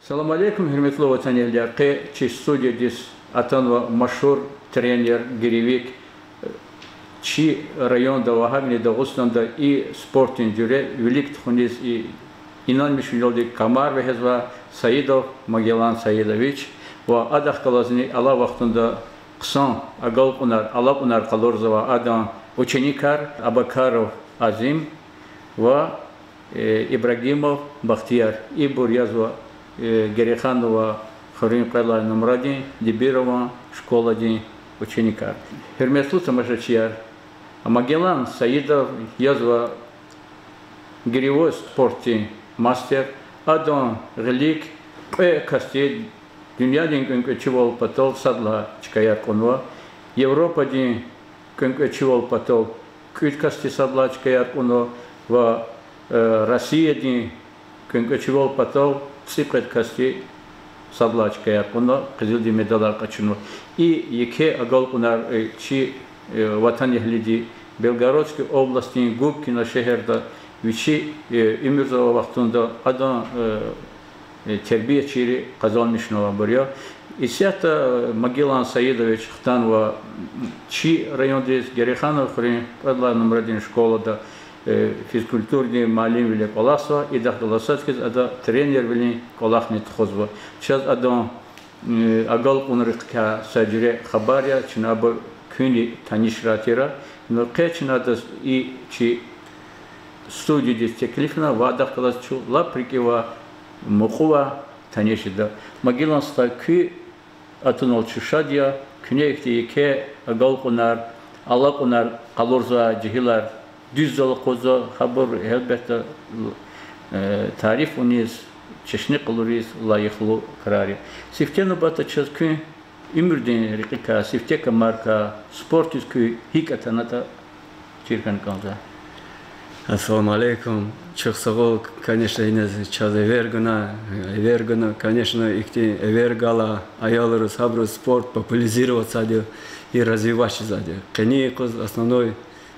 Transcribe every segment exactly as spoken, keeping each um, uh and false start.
Салам алейкум, гьуьрметлу ватанэгьлияр. Къе чи студиядиз атанва машгьур тренер, гиревик, чи районда ва гьакӀни Дагъустанда и спортдин жуьре вилик тухуниз и инанмишунилди камар вегьезва Саидов Магеллан Саидович ва адахъ галазни алай вахтунда хъсан агалкьунар, алакьунар къалурзава адан ученикар Абакаров Азим ва Ибрагимов Бахтияр. Ибур язва Герейханова хуьруьн кьвед лагьай нумрадин Дибирован школадин ученикар. Гьуьрметлу тамашачияр, Магеллан Саидов язва гиревой спортдин мастер, адан гъилик кьве касди дуьньядин кӀвенкӀвечивал патал сад лагьай чкаяр кьунва, Европадин кӀвенкӀвечивал патал кӀуьд касди сад лагьай чкаяр кьунва ва Россиядин кӀвенкӀвечивал патал цӀикьвед касди сад лагьай чкаяр кьунва, къизилдин медалар къачунва. И еке агалкьунар чи ватанэгьлиди Белгородской областдин Губкино шегьерда вичи уьмуьрзавай вахтунда адан тербиячийри къазанмишнавайбур я. Исятда Магеллан Саидович хтанва чи райондиз, Герейханова хуьруьн кьвед лагьай нумрадин школада физкультурадин муаллимвиле кӀвалахзава, идахъ галаз сад хьиз ада тренервилин кӀвалахни тухузва. Чаз адан агалкьунрихъ квай са жуьре хабар я, чна абур куьнни танишрай тир. Ну, къе чна адаз и чи студиядиз теклифна ва адахъ галаз чун лап рикӀивай, мукьувай таниш жеда. Магеллан стха, куь атунал чун шад я, куьне ихьтин еке агалкьунар, алакьунар къалурзавай жегьилар дуьздал акъудзава, гьабур, гьелбетда, тарифуниз, чешне къалуриз лайихлу крар я. Сифте нубатда чаз куьн уьмуьрдин рекьикай, сифте камарикай, спортдиз куьн гьикӀ атанатӀа, чир хьана кӀанзава. Ассаламу алейкум. Чухсагъул, конечно, ина чаз эвер гана, эвер гана, конечно, ихьтин эвер гала, аялриз, гьабуруз спорт популяризировать ийизвайди и развивать ийизвайди. Къенин юкъуз основной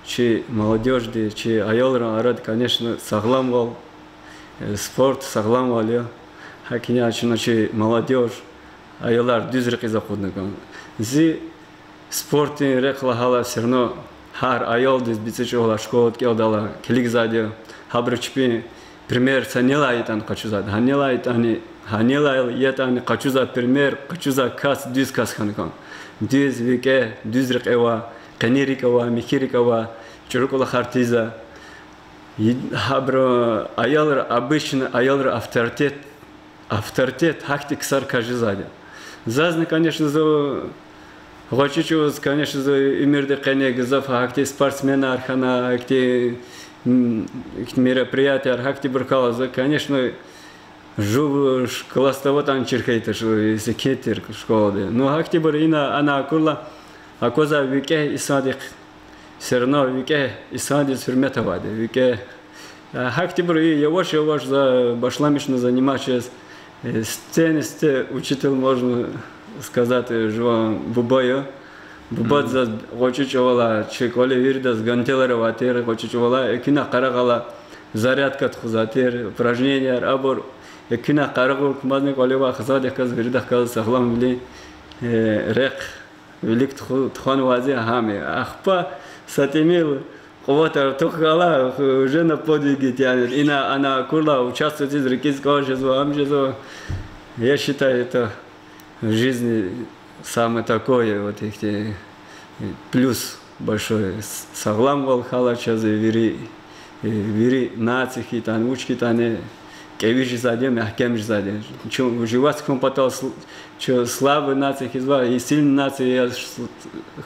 чи молодёжьди, чи аялрин арада, конечно, сагъламвал, спорт сагъламвал я. ГьакӀ ина чна чи молодёжь, аялар дуьз рекьиз акъудна кӀан. Зи спортдин рехъ лагьайла, всё равно гьар аялдиз бицӀи чӀавалай школада кӀелдайла килигзавайди я, гьабуру чпин пример са нелай ятӀани къачузвайди. Гьа нелай ятӀани, гьа нелай ятӀани къачузвай пример, къачузвай кас дуьз кас хьана кӀан. Дуьз, викӀегь, дуьз рекье авай, къени рикӀ авай, михьи рикӀ авай, чӀуру кӀвалахар тийизвай. Гьабуру аялри, обычно аялри авторитет, авторитет гьахьтин ксарикай жезвайди я. Зазни, конечно, зун гъвечӀи чӀавуз, конечно, зун уьмуьрда къене гзаф гьахьтин спортсменар хьана, гьахьтин, ихьтин мероприятияр, гьахьтинбур хьайила зун, конечно, жув класста аватӀани чир хьайитӀа, если кхьин тир школада. Ну, гьахьтинбур ина, ана акурла, аквазвай викӀегь инсандихъ, всё равно викӀегь инсандиз гьуьрмет авайди, викӀегь. Гьахьтинбур и яваш-яваш за башламишна заниматься жез. Сифтени-сифте учитель, можно сказать, жуван буба я. Бубади заз гъвечӀи чӀавалай, чи кӀвале виридаз гантелар авай тир, гъвечӀи чӀавалай, экуьнахъ къарагъайла зарядка тухузвай тир, упражненияяр, абур, экуьнахъ къарагъур кумазни кӀвале авай хизандихъ галаз, виридахъ галаз сагъламвилин рехъ вилик туху-, тухванвайди я гьам я. Ахпа са тӀимил къуват артух хьайила, уже на подвиги тянет. Ина, ана акурла, участвовать ийиз рикӀиз кӀан жезва, ам жезва. Я считаю, это в жизни самое такое, вот ихьтин плюс большой. Сагъламвал хьайила чаз вири, вири наци хьайитӀани, вуч хьайитӀани, кӀеви жезвайди я, мягькем жезвайди я. Чун развиваться хьун патал чун слабая нация хьиз ваъ, и сильная нация я,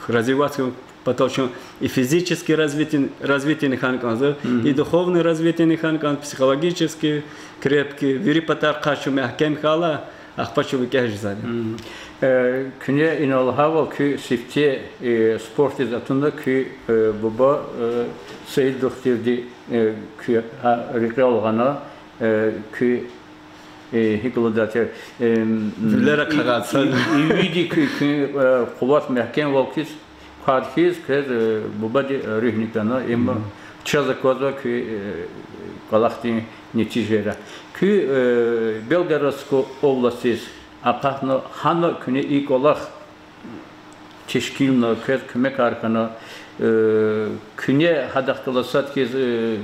развиваться хьун патал чун и физически развитие, развитиени хьана кӀанзава, и духовное развитиени хьана кӀан, психологически крепкий, вири патарихъай чун мягькем хьайила, ахпа чун викӀегь жезвайди я. Куьне ина лагьайвал, куь сифте спортдиз атуна, куь буба Саид духтурди, куь рекьел гъана, куь, гьикӀ лугьудай тир, вилера кагъатса, ивиди куь, куь къуват мягькемвал хьиз, квар хьиз, квез бубади руьгьни гана, им чаз аквазва куь кӀвалахдин нетижайра. Куьн, э, Белгородской областдиз акъатна, гьана куьне и кӀвалах тешкилна, квез куьмекар хьана, э, куьне гьадахъ галаз сад хьиз, э,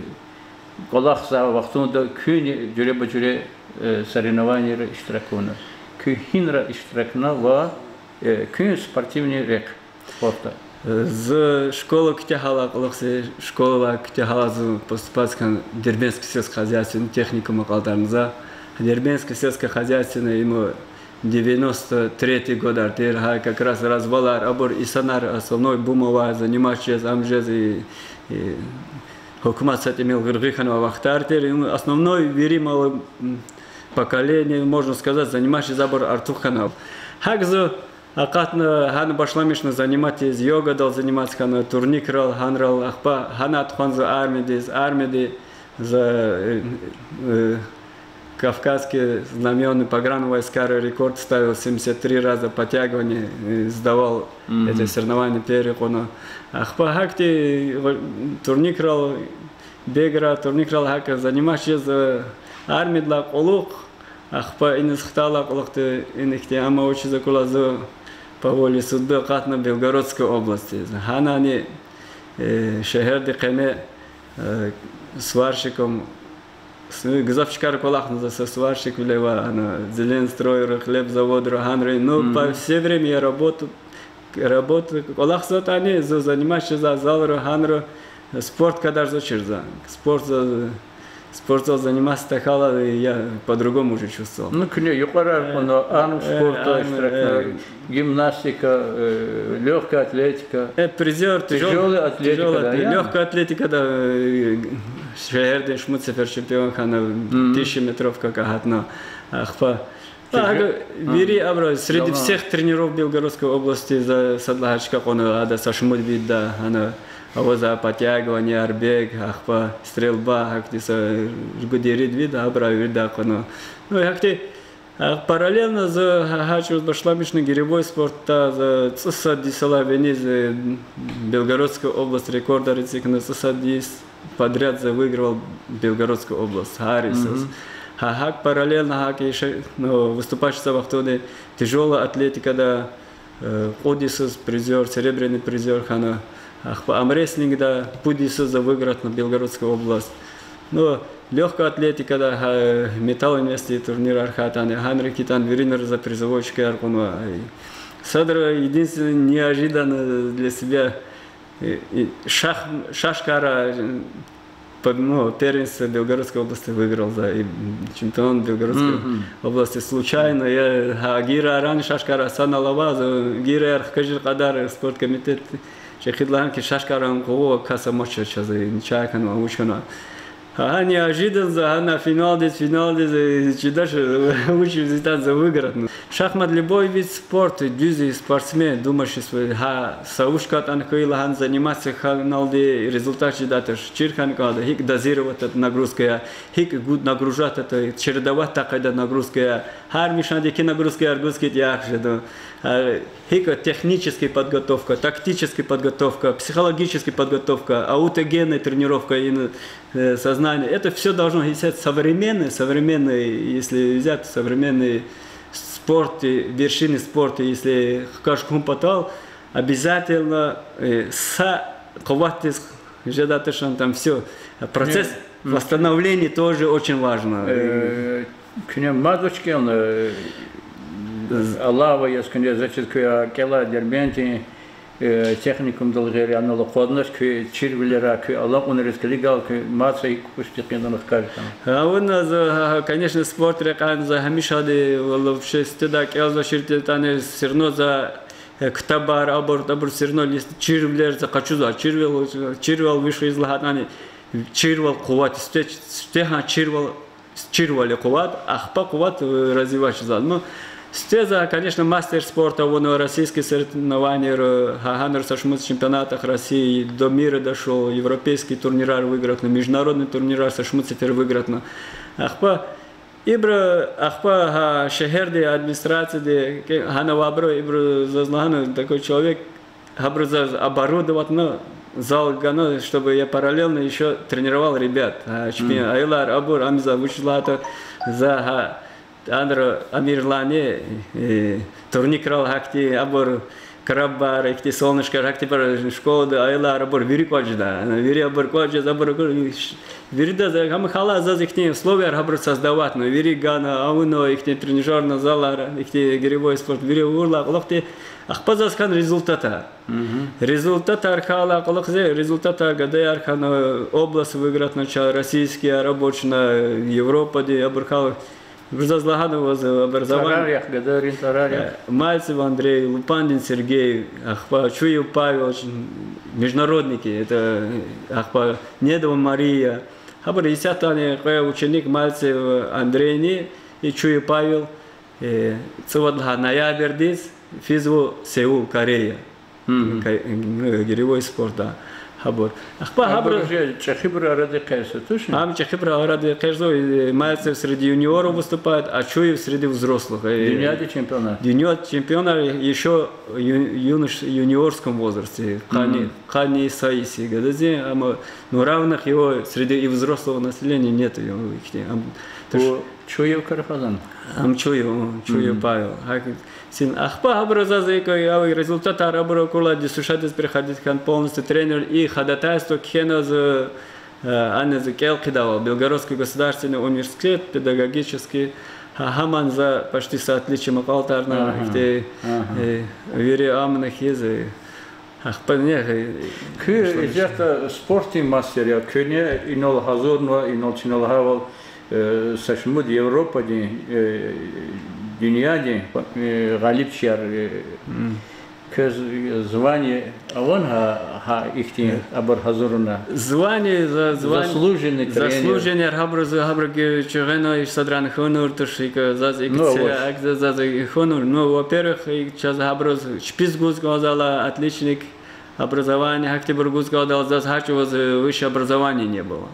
кӀвалахзавай вахтунда куьн жуьреба-жуьре, э, соревнованийра иштирак авуна. Куьн гьинра иштиракна ва, э, куьн спортивный рехъ спорта? Э, зун школа куьтягьайла кьулухъ, школа куьтягьайла зун поступать хьана Дербентский сельскохозяйственный техникум акьалтӀарна за. Дербентский сельскохозяйственный, им девяносто третий годар тир, гьа как раз развалар, абур инсанар основной бум авай, заниматься жез, ам жез, и, и гьукумат са тӀимил гъиргъи хьанвай вахтар тир, им основной вири мал, м, поколение, можно сказать, заниматься жез абур артух хьана. ГьакӀ зун акъатна, гьана башламишна заниматься жез, йогадал заниматься хьана, турникрал, гьанрал, ахпа гьана тухвана зун армиядиз, армияди за, э, э, Кавказские знамёны, погранвойскара рекорд ставил, семьдесят три раза подтягивание, э, сдавал эти соревнования, первый кьуна. Ахпа гьахьтин, э, турникрал, бегра, турникрал гьакӀ заниматься жез, э, армиядилай кьулухъ, ахпа иниз хтайла кьулухъди, ин ихьтин ама вучиз акурла зун по воле судьбы акъатна Белгородской областьдиз. Гьанани, э, шегьердин къене, э, сварщиком, с-, гзаф чкайра кӀвалахна за са сварщиквиле ва, ана, Зеленстройра, хлебзаводра, гьанра. Ну, по все время я работу, работу кӀвалахзаватӀани, зун заниматься жезва залра, гьанра, спорт кадарзавачир за. Спортзал, спортзал заниматься тахьайла, я по-другому уже чувствовал. Ну, куьне юкьварар кьуна, арм спорта иштиракна, гимнастика, э, лёгкая атлетика. Э, призёр тяжёлой атлетика, тяжёлой атле-, лёгкая атлетикада, э, шегьердин шумуд сефер чемпион хьана, тысяча метровка кагьатна. Ахпа. Вири абур среди всех тренеров Белгородской области за сад лагьай чка кьуна, ада са шумуд видда, ана, аваза подтягиванияр, бег, ахпа стрельба, гьахьтин са жугъуди ирид вид, абур вирида кьуна. Ну, гьахьтин, а, параллельно за гьа-, гьа чӀавуз башламишна гиревой спортда, за цӀусад йисалай виниз, э, Белгородская область рекордар эцигна, цӀусад йис подряд за выигрывал Белгородскую область, гьар йисуз. Гьа-, гьакӀ параллельно гьакӀ иша, ну, выступать жезвай вахтунда тяжёлая атлетикада, э, кьуд йисуз призёр, серебряный призёр хьана, ахпа армрестлингда пуд йисуз за выигратна Белгородскую область. Ну, лёгкая атлетикада, гьа, Металлинвестдин турнирар хьайитӀани, гьанра хьайитӀани виринра за призовой чкаяр кьунва. Садра единственное неожиданно для себя, э, и шах-, шашкара, э, по-, ну, первенство Белгородской области выиграл за, и чемпион Белгородской области случайно. Я, гьа, гирайрани шашкара санал аваз, гираяр хкажир кьадар спорткомитет чӀехиди лагьана хьи, шашкаран къугъваз кас амач чаз, начагъ хьанва, вуч хьанва. Гьа, неожиданно за гьана финалдиз, финалдиз, э, чидач, э, вучиз ятӀани за выигратна. Шахмат, любой вид спорта, дуьз я, спортсмен, думающий свой, гьа, са вуч кӀантӀани хьайила, гьана заниматься хьаналди результат жедайди туш, чир хьана кӀанда, гьикӀ дозировать авуртӀа нагрузкаяр, гьикӀ гуд нагружать авуртӀа, чередовать авуртӀа къайда нагрузкаяр, гьар мишанди еке нагрузкаяр гуз хьайитӀа яхъ жеда. А, гьикӀ техническая подготовка, тактическая подготовка, психологическая подготовка, аутогенная тренировка, и, э, сознание. Это всё должно, если это современный, современный, если взять современный спорт, и вершины спорта, если хкаж хьун патал, обязательно, э, са къуватдиз жедай тушни там всё. Процесс восстановления тоже очень важно. Э, куьне мад вуч кӀелна, э, алава яз куьне, зачиз куьн кӀелай Дербентдин, э, техникумдал гъейри, анал акъвазнач куьн чирвилера, куьн алакьунриз килигайла, куьн мад са гьикӀ куьш текъиндан хкаж хьана? Авуна за, гьа, гьа, конечно, спорт рекьяй за гьамишалди, валлагь, вообще сифтедай кӀелзавачиртӀани, всё равно за, э, ктабар, абур, абур всё равно лист-, чирвилер за къачузва, чирвал, чирвал виш ийиз лагьайтӀани, чирвал къуват, сифте-, сифтегьан чирвал, чирвал я къуват, ахпа къуват, э, развивать жезва. Ну, сифте за, конечно, мастер спорта авуна, российский соревнованияра, гьа-, гьанра са шумуд чемпионатах России, до мира дошёл, европейский турнирар выигратна, международный турнирар са шумуд сефер выигратна. Ахпа ибур, ахпа гьа шегьердин администрацияди, кӀе-, гьана авайбуру, ибур заз лагьана, такой человек, гьабуру заз оборудоватьна, зал гана, чтобы я параллельно ещё тренировал ребят. А, чпин аялар абур, ам за вуч лагьайтӀа, за гьа, андра Амирлани, э, турникрал гьахьтин, абур крабар, ихьтин солнышкар, гьахьтинбур школада аялар абур вири кӀватӀ жеда. Вири абур кӀватӀ жез, абур, абур виридаз, гьам хьайила заз ихьтин условияр гьабуруз создавать авуна, вири гана, авуна, ихьтин тренажёрный залар, ихьтин гиревой спорт, вири авурла кьулухъди, ахпа заз хьана результатар. Результатар хьайила кьулухъ зи, результатар гадаяр хьана, область выиграть авуна, российскийяр, абур чна Европадин, абур хьайила, абур заз лагьана ваз образование. ЦӀарар яхъ, гадайрин тӀварар яхъ. Э, Мальцев Андрей, Лупандин Сергей, ахпа Чуев Павел, международники, это, ахпа Недова Мария. Гьабур исятдани кьве ученик Мальцев Андрейни и Чуев Павел, э, цӀувад лагьай ноябрдиз физва Сеул, Корея. Ка-, ну, гиревой спорт, да. Гьабур. Ахпа гьабур уже чӀехибурун арада экъечӀзава, тушни? Ам чӀехибурун арада экъечӀзава, э, Мальцев среди юниоров выступает, а Чуев среди взрослых. Э, дуьньядин чемпионат. Дуьньядин чемпионат ещё ю-, юнош-, юниорском возрасте. Къанни, къанни са йис я гадади, амма, ну, равных его среди и взрослого населения нет, ам, Чуев Карахазан. Ам Чуев, Чуев Павел. Гьакӏ син ахпа гьабуруз заз икӏ, я, результатар абур акурла, ДЮСШ-диз приходить хьана полностью тренер и ходатайство кхьена за, э, ана за кӏел хъийидайвал, Белгородский государственный университет педагогический, гьа-, гьаман за почти са отличием акьалтӏарна, ихьтин, э, вири амни хьиз, э, Ахпа не, э, куьн исятда спортдин мастер я, куьне инал гьазурнава, инал чна лагьайвал, э, са шумуд Европадин, э, дуьньядин, э, гъалибчияр, э, квез звание авани гьа, гьа ихьтин абур гьазурна? Звание, за-, звание, заслуженный тренер. Заслуженный, гьабуруз, гьабуруз чуьгъуьна, и садрани хьунур туш, икӏ заз икӏ, ну, ца-, вот, ак за-, заз хьунур. Ну, во-первых, и чаз гьабуруз чпиз гуз кӏанзава отличник, образование, гьахьтинбур гуз кӏанзава, заз гьа чӏавуз, э, высшее образование не было.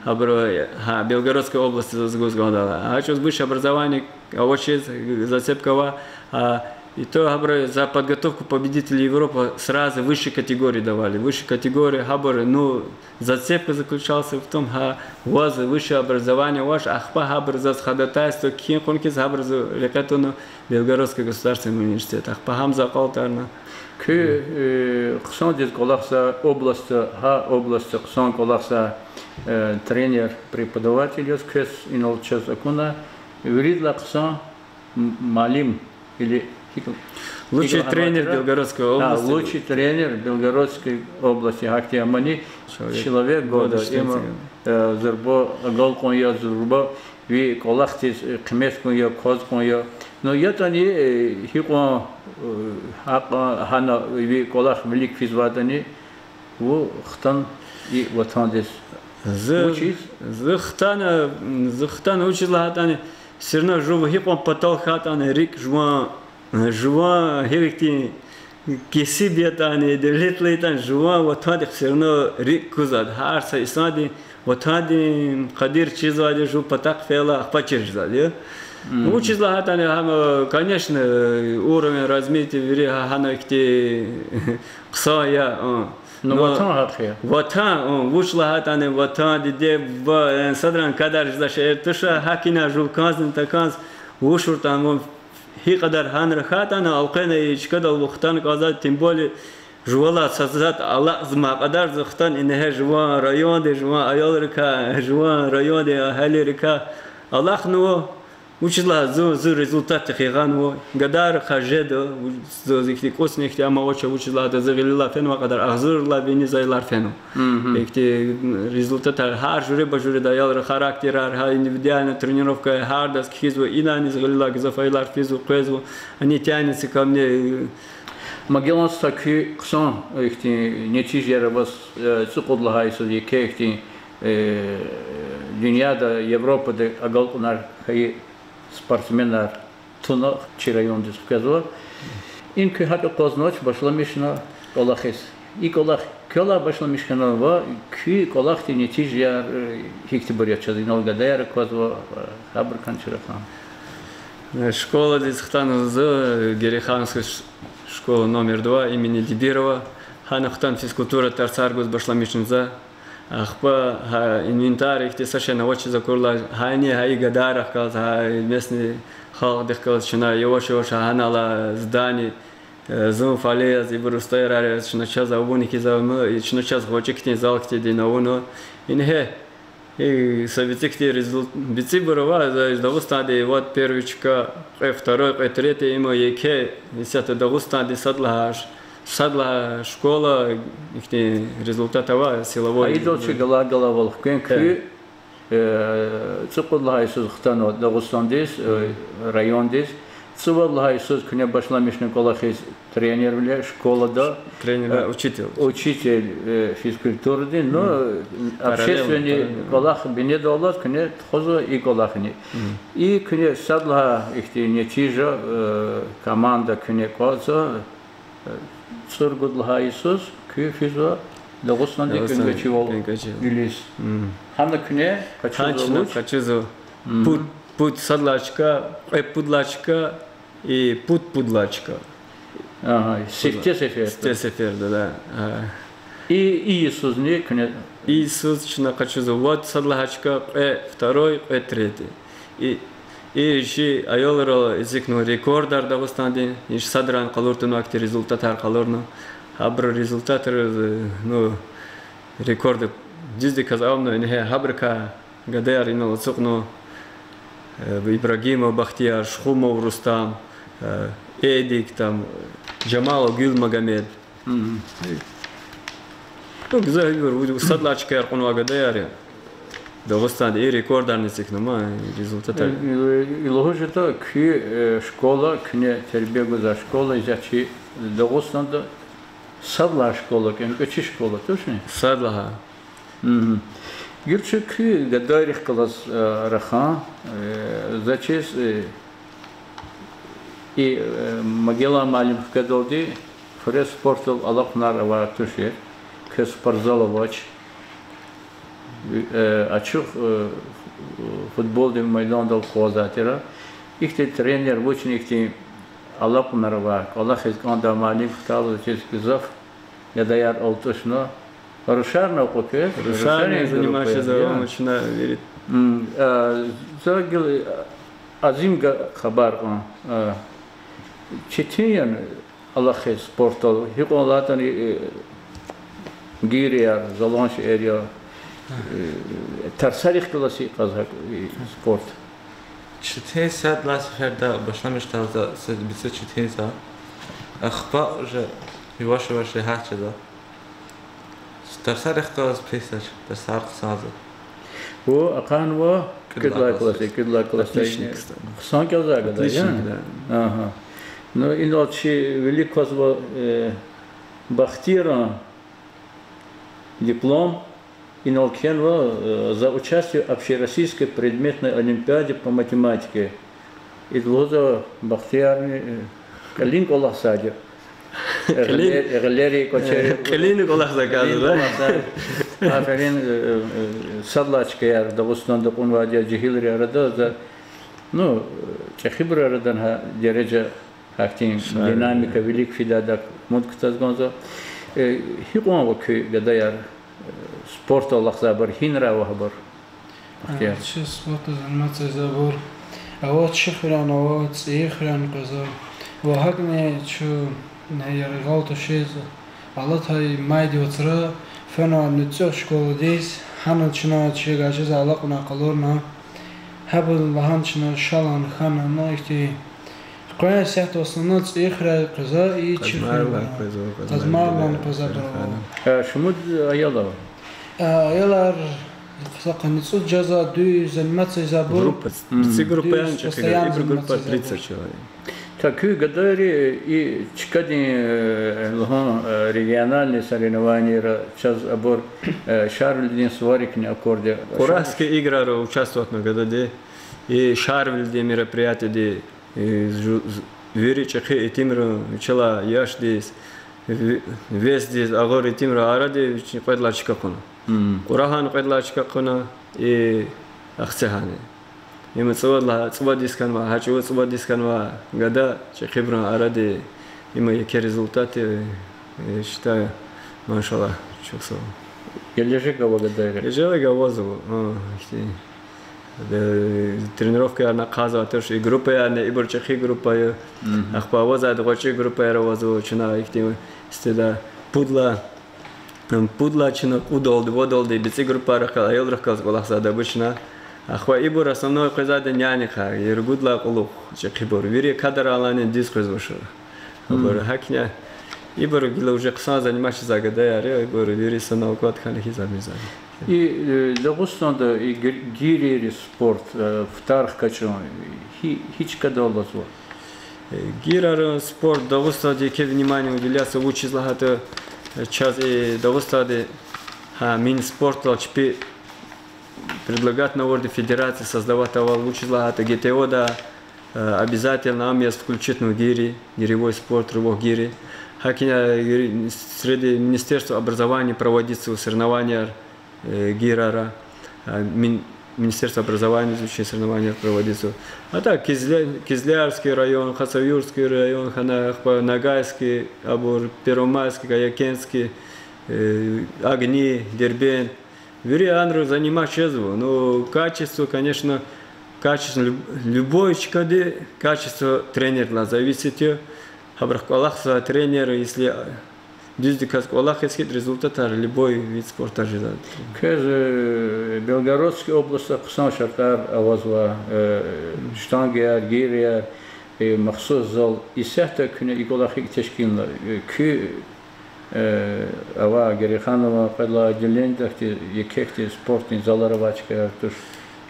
Абуру, э, гьа, Белгородской области заз гуз кӏанзава. Гьа чӏавуз высшее образование авачиз, э, зацепка ава, а, и то гьабуру за подготовку победителей Европы сразу высшей категории давали. Высшей категории гьабуру, ну, зацепка заключался в том, гьа, ваз высшее образование авач, ахпа гьабуру заз ходатайство кхьин кьван хьиз гьабуруз рекье туна Белгородский государственный университет. Ахпа гьам за акьалтӏарна. Куьн, э, хъсандиз кӏвалахзавай областда, гьа областда хъсан кӏвалахзавай, э, тренер, преподаватель яз квез инал чаз акуна, виридалай хъсан м-, муаллим или гьикӏ-, лучший тренер Белгородской области. А, лучший тренер Белгородской области, гьахьтин амани человек года, им, э, зурба агалкьун я, зурба ви кӏвалахдиз, э, къимет гун я, кваз кьун я. Ну, ятӏани, э, гьикьван, э, гьакьван гьана ви кӏвалах вилик физватӏани, вун хтана и ватандиз. Зи, вучиз? Зи хтана, зи хтана вучиз лагьайтӏани, все равно жув гьикьван патал хьайитӏани, рикӏ жуван, жуван гьихьтин кесиб ятӏани, девлетлу ятӏани, жуван ватандихъ все равно рикӏ кузвайди, гьар са инсандин ватандин къадир чизвайди, жув патахъ фейила ахпа чир жезвайди я. Вучиз лагьайтӏани, гьам, конечно, уровень развития вири гьа-, гьана ихьтин хъсан я, а. Ну, ватан гьакӏ я. Ватан, а, вуч лагьайтӏани, ватан, диде, буба, э, садрани квадар жезвай шейэр туш, гьакӏ ина жув кӏанзни такӏанз, вуч авуртӏани, вун гьикьвадар гьанра хьайитӏани, элкъвена и чкадал вун хтана кӏанзавайди, тем более жувалай са затӏ алакьзамай кьадар за хтана ингье жуван районди, жуван аялрикай, жуван районди агьалийрикай алахънава, вучиз лагьайтӏа зун зи результатдихъ ягъанва, гадайрихъай жеда, заз ихьтин кӏусни ихьтин ам авач, вучиз лагьайтӏа зи гъилелай фенвай кьадар агъзурдалай виниз аялар фена. Ихьтин результатар гьар жуьреба-жуьреда аялрин характерар, гьа индивидуальный тренировка, гьардаз кхьизва, инани зи гъилелай гзаф аялар физва, къвезва, они тянутся ко мне. Магеллан стха, куь хъсан ихьтин нетижаяр аваз, э, цӏикьуд лагьай йисуз еке ихьтин, э, дуьньяда, Европада агалкьунар хьайи спортсменар туна чи райондиз хквезва. Им куьн гьакӏ акъвазнавач, башламишна кӏвалахиз. И кӏвалах квелай башламиш хьана ва куь кӏвалахдин нетижаяр, э, гьихьтинбур я чаз инал гадаяр аквазва, э, гьабурукай чира хьана. Школадиз хтана за, Герейхановская ш-, школа номер два имени Дибирова. Гьана хтана физкультура тарсар гуз башламишна за. Ахпа гьа инвентарь ихьтин са шейни авачиз акурла, гьа ини гьа и гадайрихъ галаз, гьа местный халкьдихъ галаз чна яваш-яваш гьанал а здание, э, зун фале яз, ибур устӀарар яз, чна чаз авуна хьиз ама, и чна чаз гъвечӀи хьтин зал хьтинди авуна. Ингье, и са бицӀи хьтин резул-, бицӀибур ава, за Дагъустанда вад первый чка, кьве второй, кьве третий, има еке, исятда Дагъустанда сад лагьай ш-, сад лагьай школа, ихьтин результат ава силовой. Гьа идал чи галай-галайвал хквен куь, э, цӀукьуд лагьай йисуз хтанва Дагъустандиз, э, райондиз, цӀувад лагьай йисуз куьне башламишна кӀвалахиз тренервиле школада, учитель, э, физкультурадин, ну, общественный кӀвалах бинедаллаз куьне тухузва и кӀвалахни. И куьне сад лагьай ихьтин нетижа, э, команда куьне кӀанзава, э, цӀуругуд лагьай йисуз куьн физва Дагъустандин кӀвенкӀвечивал гилиз. Гьана куьне къачузва вуч? Къачузва пуд, пуд сад лагьай чка, кьве пуд лагьай чка, и пуд-пуд лагьай чка. Агьа, сифте сеферда. Сифте сеферда, да. И, и йисузни куьне? И йисуз чна къачузва вад сад лагьай чка, кьве второй, кьве третий. И, и чи аялрал эцигна рекордар Дагъустандин, и садрани къалур тавуна, ахьтин результатар къалурна. Гьабурун результатар, ну, рекорд дуьздаказ авуна, ингье гьабурукай гадаяр инал ацукьна, э, Ибрагимов Бахтияр, Шхумов Рустам, э, Эдик, там, Жамалов Гюльмагомед. Ну, гзаф ибур, сад лагьай чкаяр кьунвай гадаяр я. Дагъустанда и рекордарни эцигна ман, результатар. Э, э, и лугьуз жеда, куь, э, школа, куьне тербия гузвай школа, исятда чи Дагъустанда сад лагьай школа, кӀвенкӀвечи школа тушни? Сад лагьай. Гила чун куь гадайрихъ галаз, э, рахан, э, заз чиз, э, и, э, Магеллан муаллим хкведалди хуьре спортдал алакьунар авай тушир, квез спортзал авач. Э, ачух, э, футболдин майдандал къвезвай тир. Ихьтин тренер вучни ихьтин алакьунар авай, кӀвалахиз кӀандай муаллим хтайла заз чиз гзаф гадаяр алтӀушна. Рушарни акъваз квез? Рушарни заниматься жезва, я? Машина вири. М, а, за гила, а, Азимга хабар кьун. А, четин яни алахъиз спортдал, гьикьван лагьайтӀани, э, гирияр, залан шейэр я, э, тарсарихъ галаз йикъаз гьакӀ, э, спорт? Четин, сад лагьай сеферда башламишдалди са бицӀи четин за. Ахпа уже яваш-яваш регьят жезва. Тарсарихъ галаз писач, тарсар хъсанзава. Вун акьванва кӀуьд лагьай класс, кӀуьд лагьай класс. Отличник стал. Хъсан кӀелзавай гада я? Отличник, да. Агьа. Ну, инал чи вилик квазва, э, Бахтияран диплом, инал кхьенва, э, за участие в общероссийской предметной олимпиаде по математике. Ида лугьузва Бахтиярни, э, кьилин кӀвалахзавайди я. Кьилин? Гъилер-, гъилери, кӀвачери. Кьилин кӀвалахзавай кӀанзава, да? Кьилин кӀвалахзавай. Аферин, э, э, сад лагьай чкаяр Дагъустанда кьунвайди я жегьилрин арада, за, ну, чӀехибурун арадани гьа дережа, гьахьтин динамика вилик фидайдак умуд кутаз кӀанзава. Э, гьикьван ава куь гадаяр, э, спортдал алахъзавайбур, гьинра ава гьабур? Ахтияр. Чи спортдал заниматься ийизвайбур ава чи хуьряй, ава ЦӀийи хуьряй къвезва. Ва гьакӀни чун яргъал тушиз алатай майдин вацра фена НуцӀуьгъ школадиз, гьана чна чи гажиз алакьунар къалурна. Гьабур лагьана чна шалан хьана, ну, ихьтин къвен сятда основном ЦӀийи хуьряй къвезва, и чи хуьряй къвезва, Къазмайрилай къвезва. Э, шумуд аял ава? Э, аялар са къанни цӀуд жезва, дуьз заниматься ийизвайбур. Группа, бицӀи группа яни чӀехи, ибуру группа тридцать человек. Та куь гадайри и чкадин, э, лугьун, э, региональный соревнованийра чаз абур, э, шарвилидин суварикни акурди? Курахский играра участвовать авуна гадади, и шарвилидин мероприятиеди, и жу-, з-, вири чӀехи итимрин, вичелай яшдиз, ви-, весдиз, агъур итимрин аради вичи кьвед лагьай чка кьуна. Курагьан кьвед лагьай чка кьуна, и Ахцегьани. Има цӀувад лагьай, цӀувад йис хьанва, гьа чӀавуз цӀувад йис хьанва гада, чӀехибурун аради, има еке результат я, я считаю. Машаллагь, чухсагъул. Гележег ава гадайри. Гележег авазва, а, ихьтин. Э, тренировкаярни къазва туш, и группаярни, ибур чӀехи группа я. Мгм. Ахпа авазва гъвечӀи группаяр авазва, чна ихьтин стеда пуд лагьай, м, пуд лагьай чна кьудалди, вадалди, бицӀи группайрахъ галаз, аялрахъ галаз кӀвалахзавайди обычно. Ахпа ибур основной къвезвайди нянихъай, и ругуд лагьай кьулухъ чӀехибур. Вири кадралайни дуьз къвезвач. Абур гьакӀни, ибур гила уже хъсан заниматься жезвай гадаяр я, ибур вири санал кӀватӀ хьана хьиз абиза. И, э, Дагъустанда и гир-, гирейрин спорт, э, футарихъ качӀун, гьи-, гьи чкадал алазва? Э, гирейрин спорт Дагъустанда еке внимание уделяться вучиз лагьайтӀа, э, чаз и Дагъустанда, гьа, Минспортдал чпи предлагать авурди федерация создавать авал, вучиз лагьайтӀа ГТО-да, э, обязательно ам яз включить авун гири, гиревой спорт, рубок гири. ГьакӀни, э, гири-, среди Министерства образования проводиться соревнованияр, э, гирейра, э, мин-, Министерство образования изучения соревнованияр проводиться. А так, Кизля-, Кизлярский район, Хацавюртский район, хьана, ахпа Ногайский, абур Первомайский, Каякентский, э, Огни, Дербент, вири анра заниматься жезва. Ну, качество, конечно, качество люб-, любой чкади качество тренердилай зависит я. Гьабурухъ кӀвалахзавай тренер, если дуьздаказ кӀвалахиз хьайитӀа, результатар любой вид спорта жеда. Квез, э, Белгородский областда хъсан шартӀар авазва, э, штангаяр, гираяр, э, махсус зал. Исятда куьне и кӀвалах гьикӀ тешкилна? Э, куь Э, ава Герейханован къведалай отделениедахъди, еке хьтин спортдин залар авай чкаяр туш.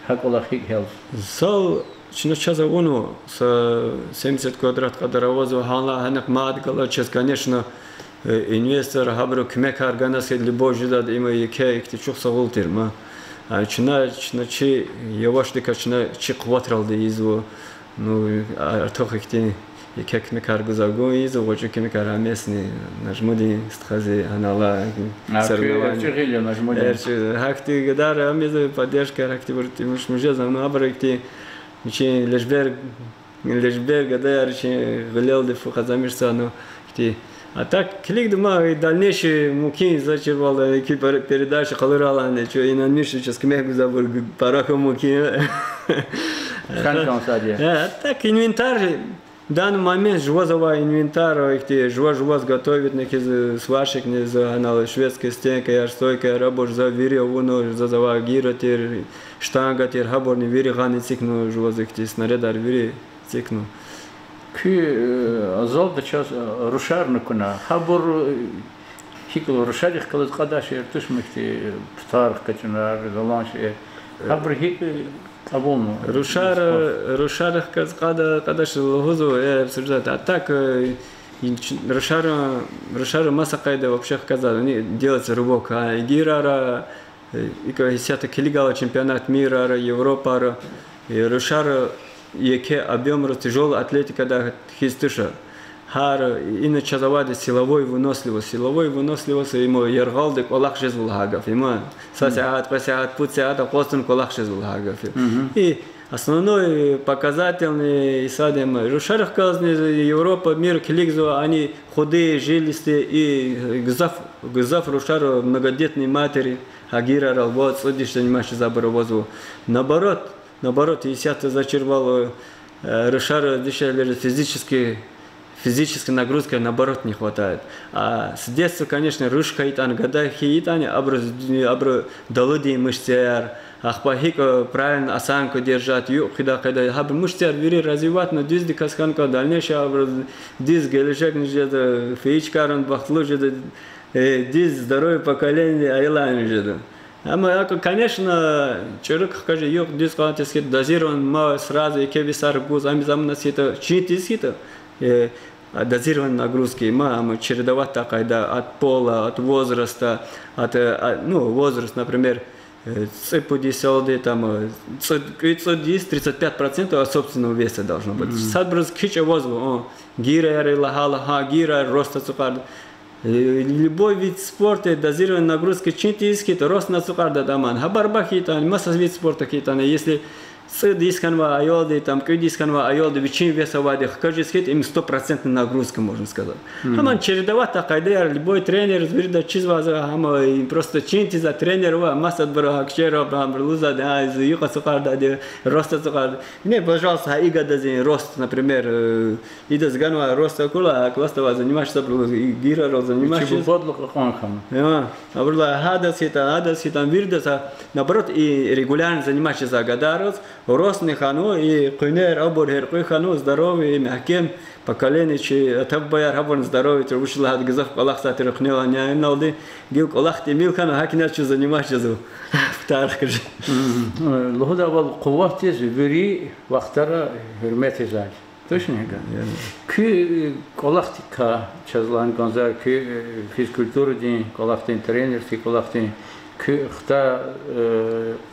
Гьа кӀвалах гьикӀ гьялзава? Зал чна чаз авунва, са семьдесят квадрат кьадар авазва, гьанлай гьанихъ мад галаз чаз, конечно, э, инвестор, гьабуру куьмекар ганаз хьайитӀа, любой жедайди, има еке ихьтин чухсагъул тир ман. А чна, чна чи явашдаказ чна чи къуватралди ийизва. Ну, а, артух ихьтин еке куьмекар гузвай гун ийизва, гъвечӀи куьмекар, а местный Нажмудин стхази, гьанал алай, а, соревнования. Куь эрчӀи гъил я Нажмудин? ЭрчӀи, гьахьтин гадаяр, а, мез поддержка, гьахьтинбур тӀимил жезва, ну, абуру ихьтин вичин лежбер, лежбер гадаяр вичин гъилелди фу къазанмишзава, ну, ихьтин. А так, килигда ман, и дальнейший мумкин я, за чирвал, и куь пер-, передача къалуралди, чун инанмишзава, чаз куьмек гузвайбур г-, пара хьун мумкин я. Хьана кӀан сад я. Э, а так, инвентарь, в данный момент жуваз авай инвентарь, ихьтин жува-жуваз готовитьна хьиз, сварщикни, за гьанал шведская стенкаяр, стойкаяр, абур за вири авуна, заз авай гира тир, штанга тир, гьабурни вири гъана эцигна, жуваз ихьтин снарядаяр вири эцигна. Куь, э, залда чаз, э, рушарни акуна. Гьабур, э, гьикӀ лугьун, рушарихъ галаз кьадай шейэр тушмихьтин, э, путарихъ качӀунар, залан шейэр. Гьабур гьикӀ, э, кьабулна? Рушар-, рушарихъ галаз кьада-, кьадай шейэр лугьузва, э, обсуждать. А так, э, ин-, ч-, рушар-, рушар маса къайда вообще хкажзава, они делаются рывок, а, гирара, Э, икӀ исятда килигайла чемпионат мирара, Европара, э, рушар еке объёмра тяжёлая атлетикада хьиз туш. Гьар, ина чаз авайди силовой выносливость. Силовой выносливость, има яргъалди кӀвалах жезва лагьай гаф. Има са сят, кьве сят, пуд сят акъвазна кӀвалах жезва лагьай гаф. И основной показательный исадима рушарихъ галазни Европа, мир килигзава, они худые, жилистые и гзаф, гзаф рушар многодетные матери, гьа гирарал вад-цӀуд дишегьли заниматься жезвайбур авазва. Наоборот, наоборот, исятда за чирвал, э, рушар дишегьлийриз физически, физической нагрузки, наоборот, не хватает. А с детства, конечно, руш хьайитӀани, гада хьайитӀани, абуруз, абуру далудин мышцаяр, ахпа гьикӀ, э, правильно осанку держать, юкь хуьдай къайда, гьабурун мышцаяр вири развиватьна, дуьздаказ хьана кӀанда, дальнейший абуруз дуьз гележегни жеда, фейи чкайрани бахтлу жеда, э, дуьз здоровое поколение аяларни жеда. Амма, конечно, чӀуру хкажи юкь, дуьз кьван тестикет дозирован ма сразу еке весар гуз, ам заман сита, чин тестикет, э, дозирован нагрузки ма, амма чередовать дай къайда от пола, от возраста, от, э, а, ну, возраст, например, э, цӀипуд йисалди, там, э, цӀуд, кӀуьд-цӀуд йис тридцать пять процентов от собственного веса должно быть. Садбуруз кичӀ авазва, о, гираяр лагьайла, гьа, гираяр рост ацукьарда. Э, любой вид спорта дозированный нагрузка чин тийиз хьайитӀа, рост ацукьарда атӀа ман. Гьа барба хьайитӀани, маса вид спорта хьайитӀани, если цӀуд йис хьанвай аялди, там кӀуьд йис хьанвай аялди вичин вес авайди хкажиз хьайитӀа, им стопроцентная нагрузка, можно сказать. Гьаман чередовать къайдаяр, любой тренер виридаз чизвайза, гьама просто чин тийизвай тренер ва масадбуру гьа кичӀера абуру лугьузвайди, а, зи юкь ацукьардайди, рост ацукьарда. Не, пожалуйста, гьа и гадади рост, например, э, идаз ганвай рост акурла, а классда авай заниматься абуру, и гирарал заниматься. Вичи бубадлу кьакьан хьана. Я, абурулай гьадаз хьайитӀа, гьадаз хьайитӀа, виридаз, а, наоборот, и регулярно заниматься жезвай гадайриз ростни хьанва, и къуьнер, абур гьяркьуь хьанва, здоровый, мягькем поколение чи ата-бубаяр гьабурни здоровый тир, вучиз лагьайтӀа гзаф кӀвалахзавай тир къуьнелай няналди, гила кӀвалах тӀимил хьана, гьакӀни чун заниматься жезва. Тарих каж. Лугьудайвал, къуватдиз вири вахтара гьуьрмет ийизвайди. Точно гьакӀ? Куь кӀвалахдикай чаз лагьана кӀанзава, куь физкультурадин кӀвалахдин, тренерский кӀвалахдин, куь хтай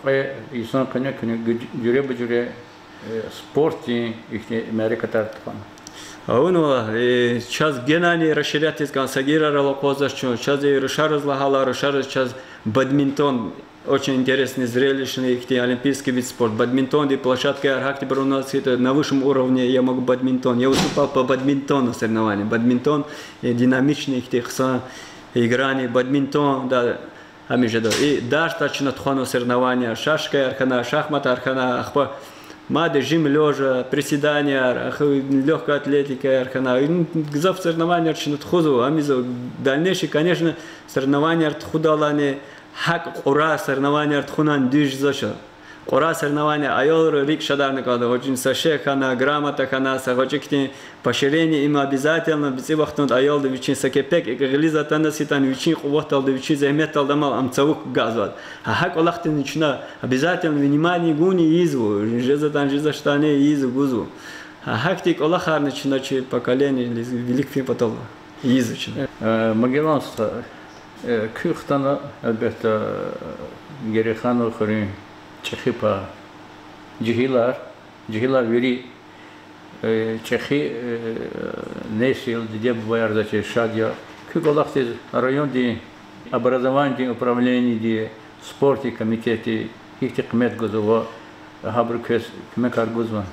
кьве йисан къене куьне жуьреба-жуьре спортдин ихьтин мярекатар тухвана. Авунва, чаз генани расширять ийиз кӀан, са гирарал акъваздач чун, чаз и рушариз лагьайла, рушариз чаз бадминтон, очень интересный, зрелищный ихьтин олимпийский вид спорта. Бадминтондин площадкаяр гьахьтинбур у нас, это на высшем уровне, я могу бадминтон. Я выступал по бадминтону соревнованиям. Бадминтон, динамичный ихьтин хъсан играни, бадминтон, да, гьамиша жеда. И дартда чна тухванва соревнованияр, шашкаяр хьана, шахматар хьана, ахпа мад жим лёжа, приседанияр, ахпа лёгкая атлетикаяр хьана. Гзаф соревнованияр чна тухузва, гьамиша дальнейший, конечно, соревнованияр тухудалайни, гьакӀ кьурай соревнованияр тухунани дуьз жезвач. Кьурай соревнования аялри рикӀ шадарна кӀанда, гъвечӀи са шей хьана, грамота хьана, са гъвечӀи хьтин поощрение им обязательно бицӀи вахтунда аялди вичин са кепек икӀ гъилиз атана ситӀани, вичин къуватдалди, вичин зегьметдалди амал ам цавук газвад. Гьа, гьа кӀвалахдизни чна обязательно внимание гунни ийизва, жезватӀани, жезвачтӀани ийизва, гузва. Гьа, гьахьтин кӀвалахарни чна чи поколениедиз вилик фин патал ийизва чна. Магеллан стха, куьн хтана, гьелбетда, Герейханован хуьруьн чӀехи пай, жегьилар, жегьилар вири, чӀехи несил, диде-бубаяр заз чиз шад я. Куь кӀвалахдиз райондин образованидин управлениеди, спортдин комитетди гьихьтин къимет гузва ва гьабуру квез куьмекар гузва?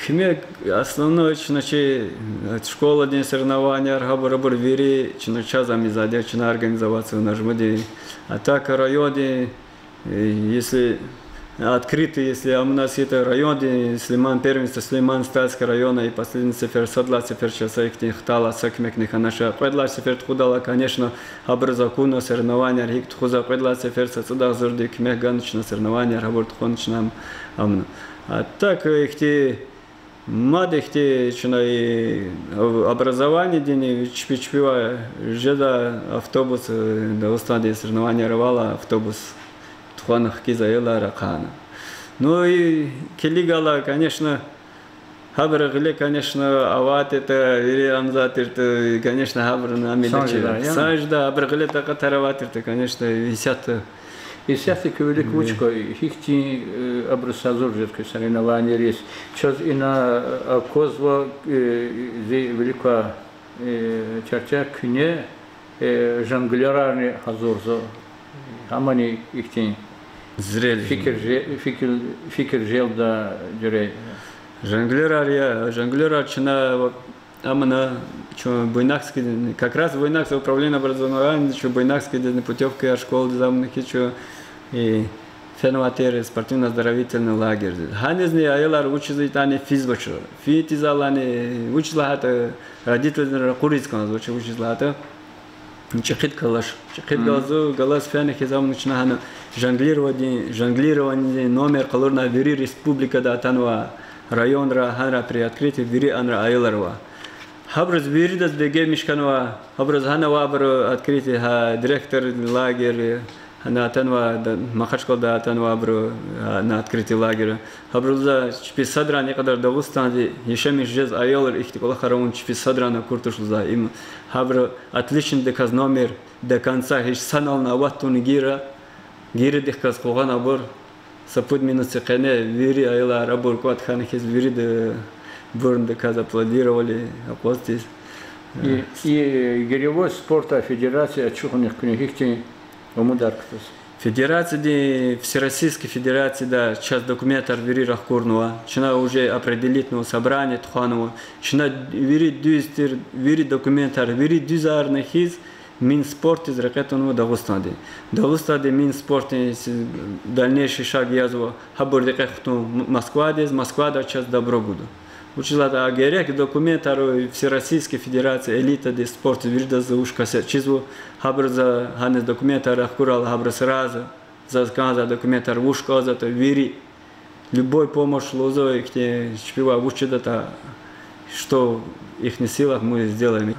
Куьмек, основной, чна чи школадин соревнованияр, гьабур-абур вири чна чаз ам ийизвайди я, чна организовать авуна жумудин. А так райондин, если открытый, если ам у нас это райондин, Сулейман, первенство Сулейман-Стальского района, и последний сефер, сад лагьай сефер чаз са ихьтин хтала, са куьмекни хьанач. Кьвед лагьай сефер тухудайла, конечно, гьабуруз акуна соревнованияр гьикӀ тухузва, кьвед лагьай сефер са цӀуд агъзурди куьмек гана чна соревнованияр, гьабур тухвана чна ам, амна. А так ихьтин, мад ихьтин чна и образованидин чпи-чпивай жеда автобус, Дагъустандин соревнованияр авайла автобус тухвана хкиз аялар ахъайна. Ну и килигайла, конечно, гьабурун гъиле, конечно, авайтиртӀа, вири амзайтиртӀа, конечно, гьабурун амида хъсан жеда, абурун гъиле такьатар авайтиртӀа, конечно, исятда. Исятда куь вилик вуч квай, гьихьтин абуруз гьазур жез куьн соревнованийриз? Чаз ина аквазва, зи вилик квай чарче, куьне жонглёрарни гьазурзава. Гьамани ихьтин фикир же-, фикир, фикир желбдай жуьре. Жонглёрар я, жонглёрар чна амна, чун Буйнакский, как раз Буйнакский управление образования, чун Буйнакскийдизни путёвкаяр школадиз амна хьи, чун и фенвай тир спортивно-оздоровительный лагерьдиз. Гьанизни аялар вучиз ятӀани физвач. Фин тийизвайлани, вучиз лагьайтӀа родительриз ракъуриз кӀанзавач, вучиз лагьайтӀа чӀехиди галаз, чӀехиди галаз, галаз фена хьиз амна чна гьана жонглирование, жонглированидин номер къалурна вири республикада атанвай районра, гьанра при открытии вири анра аялар ава. Гьабуруз виридаз бегенмиш хьанва, гьабуруз гьана авайбуру открытый, гьа директор лагерь, гьана атанвай, Махачкъалада атанвайбуру, гьана открытый лагерь. Гьабуру лугьузва чпи садрани и кьадар Дагъустанда яшамиш жез аялар ихьтин кӀвалахар авун чпи садрани акур туш лугьузва. Им гьабуру отличнойдаказ номер до конца гьич санални аватдани гира, гиридихъ галаз къугъвана абур, са пуд минут цикъене вири аялар абур кӀватӀ хьана хьиз вирида бурни даказ аплодировали, акъваз тийиз. И гиревой спорта федерация ачухунихъ куьне гьихьтин умудар кутаз? Федерацияди, Всероссийский федерацияда чаз документар вири рахкурнава, чна уже определительное собрание тухванва, чна вири дуьз тир, вири документар, вири дуьзарни хьиз, Минспортдиз рекье тунва Дагъустандин. Дагъустандин Минспортдин дальнейший шаг язва гьабур рекье хтун М-, Москвадиз, Москвада чаз добро гуда. Вучиз лагьайтӀа а герек документар Всероссийской федерация элитадиз, спортдиз виридаз за вуч касет чизва, гьабур за гьаниз документар рахкурайла, гьабур сразу заз кӀанзавай документар вуч кӀанзаватӀа вири, любой помощь лугьузва, ихьтин чпивай вуч жедатӀа, что в ихних силах, мы сделаем.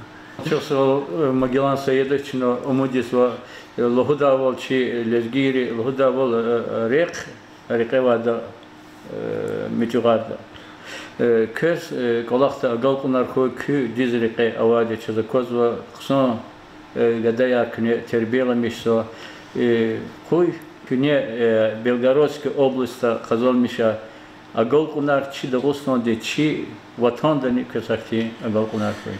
Чухсагъул, э, Магеллан Саидович, чна умуд ийизва, э, лугьудайвал чи лезгийри, лугьудайвал, э, э, рехъ, рекье авайда, э, муьтӀуьгъарда. Э, квез, э, кӀвалахда агалкьунар хьуй, куь дуьз рекье авайди чаз аквазва, хъсан, э, гадаяр куьне тербияламишзава. Э, къуй куьне, э, Белгородская областда къазанмиша агалкьунар чи Дагъустандиз, чи ватандани квез ахьтин агалкьунар хьуй.